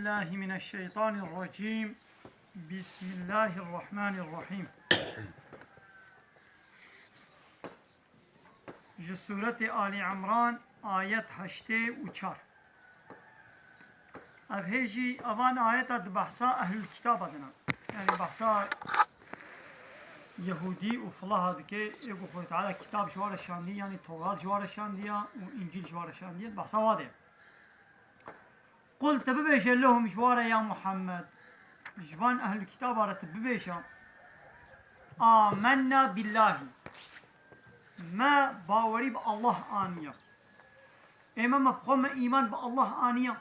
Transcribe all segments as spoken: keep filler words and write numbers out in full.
Bismillahimineşşeytanirracim. Bismillahirrahmanirrahim. Ji Sûretê Alî Imran, ayet heştê û çar. Ev hê jî, evan ayeta di behsa ehlul kitaba de ne. Yani behsa Yehûdî û filaha dike, ê ku Xwedê Teala kitab ji wa re şandiye, yani Tewrat ji wa re şandiye û Încîl ji wa re şandiye, behsa wa de ye. Qul, tu bibêje, lehum, ji wa re ya Muhammed, ji van ehlul kitaba re tu bibêje, amenna billahî, me bawerî bi Allah aniye. Ê me, me bi xwe me îman bi Allah aniye.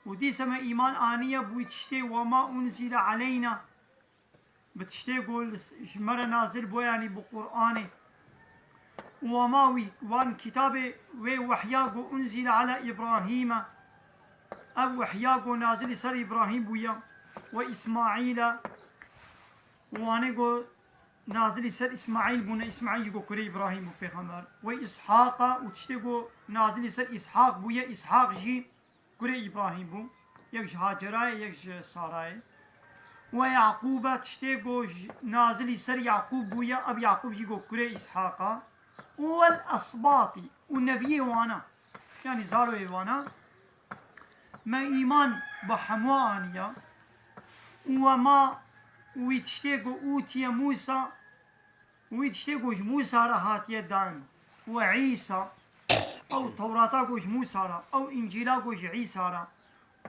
Û dîse me îman aniye bi wî tiştê, wema unzile aleyna, bi tiştê ku li s-, ji me re nazil bû, yanî bi Qur'anê. Û wema wî, wan kitabê wê wehya ku unzile ala Îbrahîme, ev wehya ku nazilî ser Îbrahîm bûye, we Îsmaîle, û wanê ku nazilî ser Îsmaîl bûne, Îsmaîl jî ku kurê Îbrahîm bû pêxember, we Îshaqa, û tiştê ku nazilî ser Îshaq bûye, Îshaq jî kurê Îbrahîm bû, yek ji Hacerayê, yek ji Sarayê. We Yaqûba, tiştê ku ji, nazilî ser Yaqûb bûye, ev Yaqûb jî ku kurê Îshaqa. Û wel esbatî, û neviyê wana, yanî zaroyê wana. Me îman bi hemû aniya. Û wema, û wî tiştê ku ûtiye Mûsa, Wî tiştê ku ji Mûsa re hatiye dan, û Îsa, ew Tewrata ku ji Mûsa re, ew Încîla ku ji Îsa re,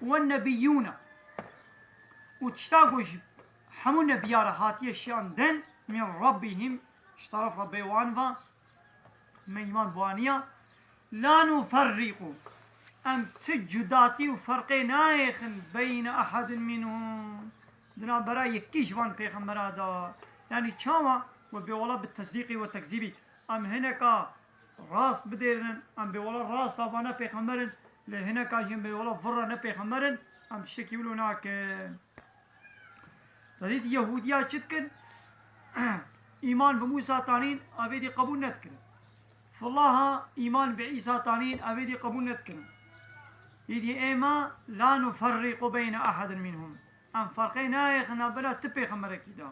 û nebiyyûne, û tişta ku ji hemû nebiya re hatiye şandin, min Rabbihim, ji teref Rebbê wan ve, me îman bi wan niya, La nuferriqu. Em ti cudatî û ferqê nayêxin beyne ehadin minhum. Di navbera yekî ji van pêxembera de. Yanî çawa? We bê wela bi tesdîqî we tekzîbî. Em hineka rast bidêrinin, em bê wela rasta vana pêxember in, lê hineka jî em bê wela vir re ne pêxember in, em tiştekî wilo nakin. Te dît Yehûdiya çi dikin? Îman bi Mûsa tanîn, evê dî qebûl nedikirin. Filaha îman bi Îsa tanîn, evê dî qebûl nedikirin. Îdî êma la nuferriqu beyne ehadin minhum. Em ferqê nayêxine bila ti pêxemberekî de.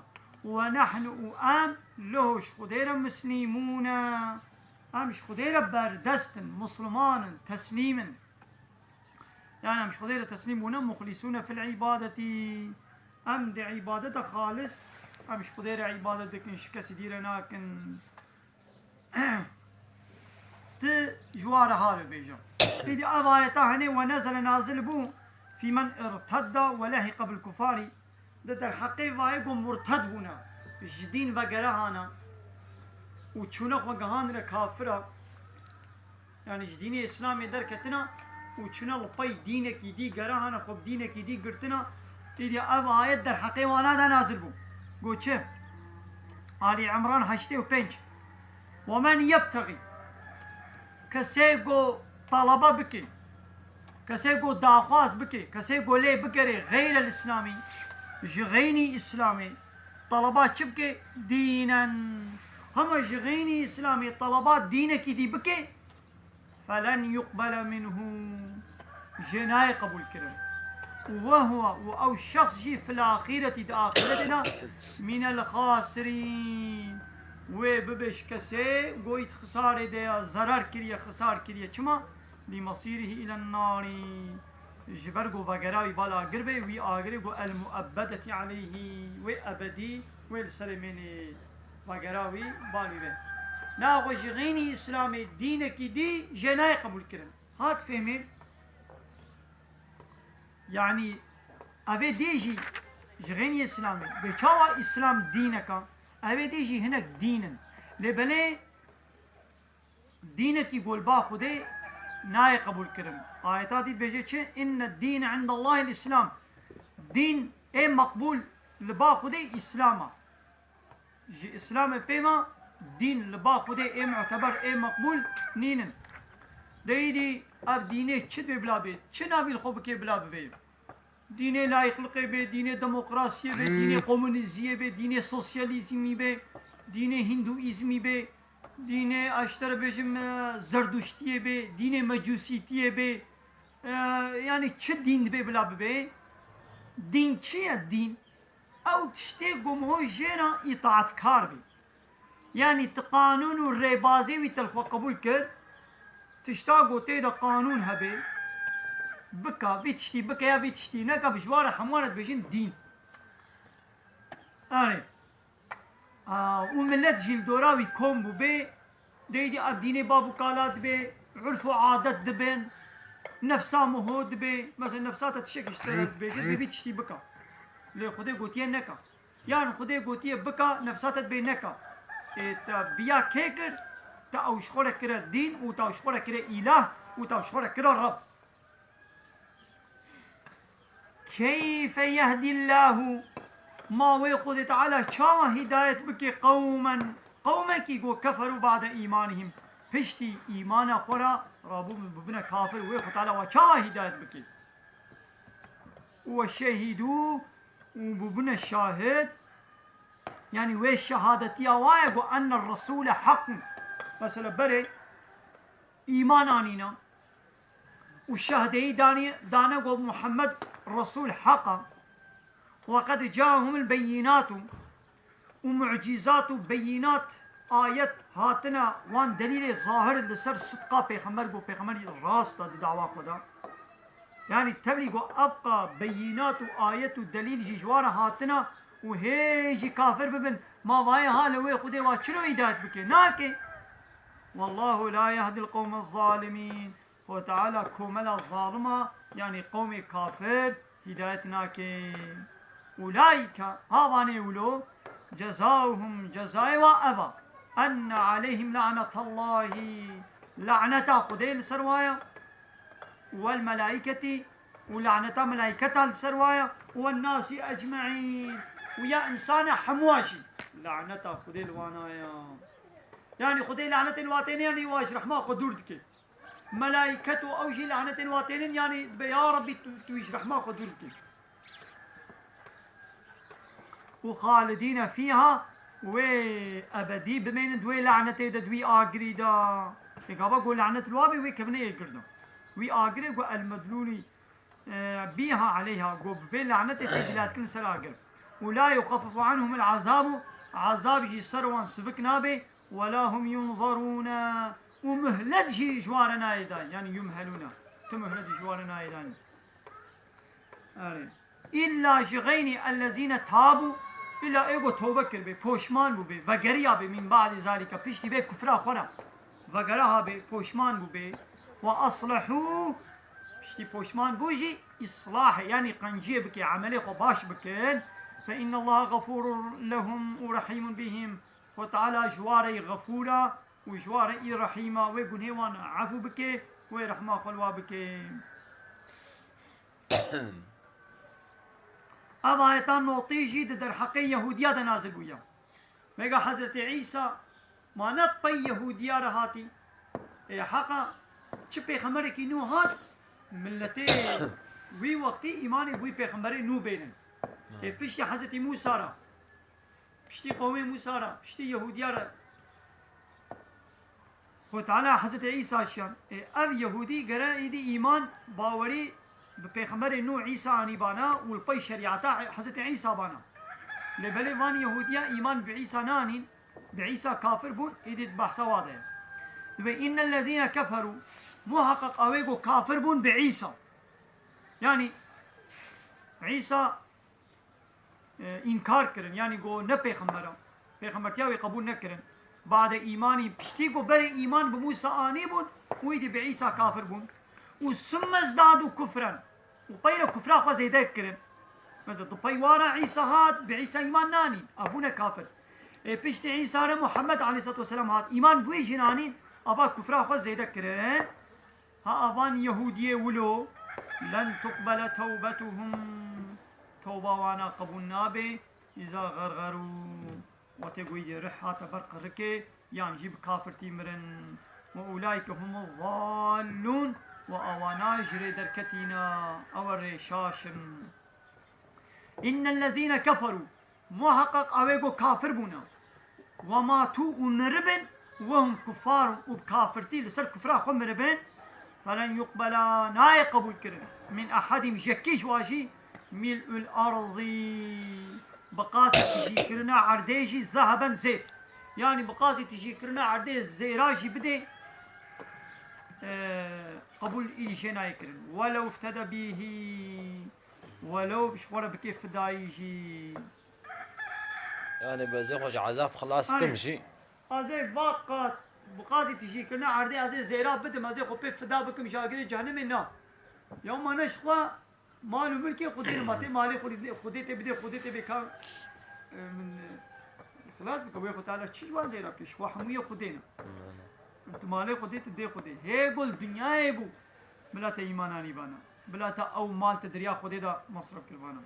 Ve nehnu û em lehu ji Xwedê re muslimûne. Em ji Xwedê re berdest in, misliman in, teslîm in. Yani em ji Xwedê re teslîm bûne, muxlîsûne fil îbadetî. Em di îbadete xalis, em ji Xwedê re îbadet dikin, ji kesî dî re nakin. Ti ji wa re hal bibêje. Îdî ev ayeta henê we nezele nazil bû, fî men irtedda ve lehiqe bil kufarî. Di derheqê vayê ku murted bûne, ji dîn vegerehane û çûne xwe gihandine kafira. Yani ji dînê Îslamê derketina û çûne li pey dînekî dî gerahane, xwe bi dînekî dî girtina, îdî ev ayet derheqê wana de nazil bû. Got çi? Alî Imran heştê û pênc. Ve men yebtexî, kesê ku talaba bike, kesê ku daxwaz bike, kesê ku lê bigerê xeyrel Îslamî, ji xeynî Îslamê, talaba çi bike? Dînen. Hema ji xeynî Îslamê talaba dînekî dî bike, felen yuqbele minhu, jê nayê qebûl kirin. Û wehuwa, û ew şexs jî fil axîretî, di axîretê de, mînel xasirîn, wê bibe ji kesê goyît xisarê de ya, zerar kiriye, xisar kiriye. Çima? Li mesîrihî îlen narî, ji ber ku vegera wî bal agir be, wî agirê ku el muebbedetî aleyhî, wê ebedî wê li serê mênê vegera wî bal wî be. Naxwe ji xeynî Îslamê dînekî dî jê nayê qebûl kirin. Hat fêmê? Yanî evê dê jî ji xeynî Îslamê. Bê çawa Îslam dîneka? Evê dê jî hinek dîn in. Lê belê dînekî ku li ba Xwedê nayê qebûl kirin. Ayeta dî dibêje çi? Inne dîne indallahil Îslam. Dîn ê meqbûl li ba Xwedê Îslam a. Ji Îslamê pê ma dîn li ba Xwedê ê muteber, ê meqbûl nînin. De îdî ev dînê çi dibê bila bê? Çi navî li xwe bikê bila bibê? Dînê layîqliqê bê, dînê demokrasiyê bê, dînê komunîziyê bê, dînê sosyalîzmî bê, dînê hîndûîzmî bê, dînê, ez ji te re bêjim, e, zerdûştiyê bê, dînê mecûsîtiyê bê, E, yanî çi dîn dibê bila bibê? Dîn çi ye dîn? Ew tiştê ku min hû jê re îtaatkar bî. Yanî tu qanûn û rêbazê wî te li xwe qebûl kir, tişta ku tê de qanûn hebe, bika, vî tiştî bike ya vî tiştî neke, bi ji wan re hemû re dibêjin dîn. Erê. A, û milet jî li dora wî kom bûbê, deydî ev dînê bav û kala dibê, urf û adet dibin, nefsa miho dibê, mesela nefsa te tiştekî ji te re dibêje, dê vî tiştî bika. Lê Xwedê gotiye neka. Yan Xwedê gotiye bika, nefsa te dibê neka. Ê te biya kê kir? Te ew ji xwe re kire dîn û te ew ji xwe re kire îlah û te ew ji xwe re kire Reb. Keyfe yehdillahu, ma wê Xwedê Teala çawa hidayet bike qewmen, qewmekî ku keferû ba'de îmanihim, piştî îmana xwe re rabû bibine kafir, wê Xwedê Teala wa çawa hidayet bike? Û şehîdû, û bûbine şahid, yanî wê şehadetiya wa ye ku enne resûle heqûn. Mesela berê îman anîna û şehdeyî danî-, dane ku Muhammed Resûl heq e. Ve qed caahumul beyînatu, û mucîzat û beyînat, ayet hatine wan delîlê zahir li ser sidqa pêxember, ku pêxemberî rast e di dawa xwe de. Yanî tevlî ku evqa beyînat û ayet û delîl jî ji wan re hatine û hê jî kafir bibin, ma vayê ha li wê Xwedê wa çilo hîdayet bike? Nake. Wallahu la yehdil qewmez zalimîn. Xwe Teala komela zalima, yanî qewmê kafir, hîdayet nake. Ulaîke, ha vanê wilo, cezauhum, cezayê wa ev a. Enne aleyhim lanetallahî, laneta Xwedê li ser wa ye. Wel melaîketî, û laneta melaîketa li ser wa ye. Wen nasî ecmeîn, û ya însana hemûa jî. Laneta Xwedê li wana ye. Yanî Xwedê lanetê li wa têne, yanî wa ji rehma xwe dûr dike. Melaîket û ew jî lanetên wa tênin, yanî dibe, ya Rebbî, tu, tu ji rehma xwe dûr bikî. Û xalidîne fîha, wê ebedî bimênin di wê lanetê de, di wî agirî de. Ê gava ku lanet li wa bê, wê kevine yê gir de. Wî agirê ku el medlûlî, e, bîha aleyha, ku bi vê lanetê tê dilatkirin ser agir. Û la yuxaffafu anhum el azabu, azab jî ser wan sivik nabe. Ve la hum yunzarûne. Û muhlet jî ji wan re nayê dan. Yanî yumhelûne. Tu muhlet ji wan re nayê dan. Erê. Îlla ji xeynî ellezîne tabû. Îlla ê ku tewbe kiribê, poşman bûbê, vegeriya bê min ba'dî zalîke, piştî vê kufra xwe re vegeriha bê, poşman bûbê. Ve aslehû, piştî poşman bû jî îslahê, yanî qenciyê bike, emelê xwe baş bikin. Fe innallaha xefûrun lehum û rehîmun bihim. Xwe Teala ji wa re yê xefûr e û ji wa re yê rehîm e, wê gunhê wan efû bike, wê rehma xwe li wa bike. Ev ayeta notî jî di derheqê Yehûdiya de nazil bûye. Vêga Hezretê Îsa ma ne pey Yehûdiya re hatî. Ê heqa çi pêxemberekî nû hat, miletê wî wextî îmanê bi wî pêxemberê nû bênin. Ê piştî Hezretî Mûsa re. Piştî qewmê Mûsa re, piştî Yehûdiya re, Xwe Teala Hezretê Îsa şiyan. Ê, ev Yehûdî gere îdî îman, bawerî bi pêxemberê nû Îsa anî bana û li pey şerîeta Hezretê Îsa bana. Lê belê van Yehûdiya îman bi Îsa nanîn, bi Îsa kafir bûn, îdî di behsa wa de ye. Dibê, "Innellezîne keferû", muheqeq ewê ku kafir bûn bi Îsa. Yanî Îsa e, înkar kirin, yanî got ne pêxember e. Pêxembertiya wî qebûl nekirin. Bade îmanî, piştî ku berê îman bi Mûsa anîbûn, wî dî bi Îsa kafir bûn. Û summe zdadu kufren. Û peyre kufra xwe zêde kirin. Mesela di pey wa re Îsa hat, bi Îsa îman nanîn. A bûne kafir. Ê piştî Îsa re Muhammed aleyhisselatu vesselam hat. Îman bi wî jî nanîn. Ava kufra xwe zêde kirin. Ha avan Yehûdiyê wilo, len tuqbele tewbetuhum, tewba wana qebûl nabe, îza xerxerû, wextê ku îdî rih hate ber qirikê, yan jî bi kafirtî mirin. Ve ulaîke humuz zallûn, ve awana ji rê derketî ne, ew rê şaş in. Innellezîne keferû, muheqeq ewê ku kafir bûne, we matû û miribin, we hum kuffar, û bi kafirtî li ser kufra xwe miribin, Felen yuqbela, nayê qebûl kirin. Min ehedîm, jekî ji wan jî, mil'ul erdî, bi qasî tijîkirina erdê jî zeheben zêr. Yanî bi qasî tijîkirina erdê zêra jî bidê, e, qebûl î jê nayê kirin. Welew iftede bîhî, welew ji xwe re bike fidayî jî. Yani bezê xwe ji ezab xilas kim jî. Ez ê vaqat bi qasî tijîkirina erdê ez ê zêra bidim, ez ê xwe pê fida bikim ji agirê cehennemê na. Ya ma ne ji xwe mal û milkê Xwedê ne, ma tê malê Xwedê, Xwedê tê bidê, Xwedê tê bê ka, e, min, e, xilas bike. Wê Xwe Teala çi ji wan zêra bike? Ji xwe hemû yê Xwedê ne. Tu malê Xwedê, tu dê Xwedê. Hê gul dinyayê bû. Bila te îmana nîvana. Bila te ew mal te diriya Xwedê de masraf kirvana.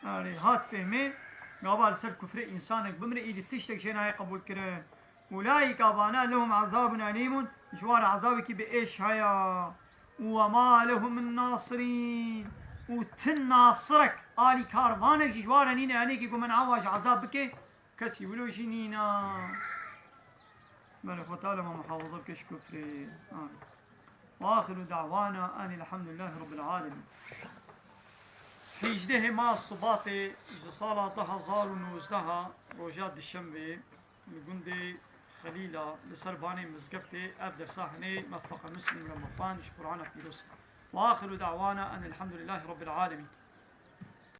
Erê, hat fehmê, gava li ser kufrê însanek bimre, îdî tiştek jê nayê qebûl kirin. Ulaîka vana lehum ezabun elîmun, ji wan re ezabekî bi êş heye. Û we ma lehum min nasirîn. Û ti nasirek, alîkarvanek jî ji wan re nîne, yanekî ku min awa ji ezab bike, kesî wilo jî nîna. Belê Xwe Teala me muhafaza bike ji kufrê. Amîn. Ve axiru da'wana enî elhamdulillahî rabbil alemin. Hîjdehê ma Sibatê ji sala du hezar û nozdeh, roja dişembê, li gundê Xelîla, li ser banê mizgeftê, ev dersa hinê me feqe Muslim re me xwend ji Qur'ana Pîroz. Ve axiru da'wana enî elhamdulillahî rabbil alemin.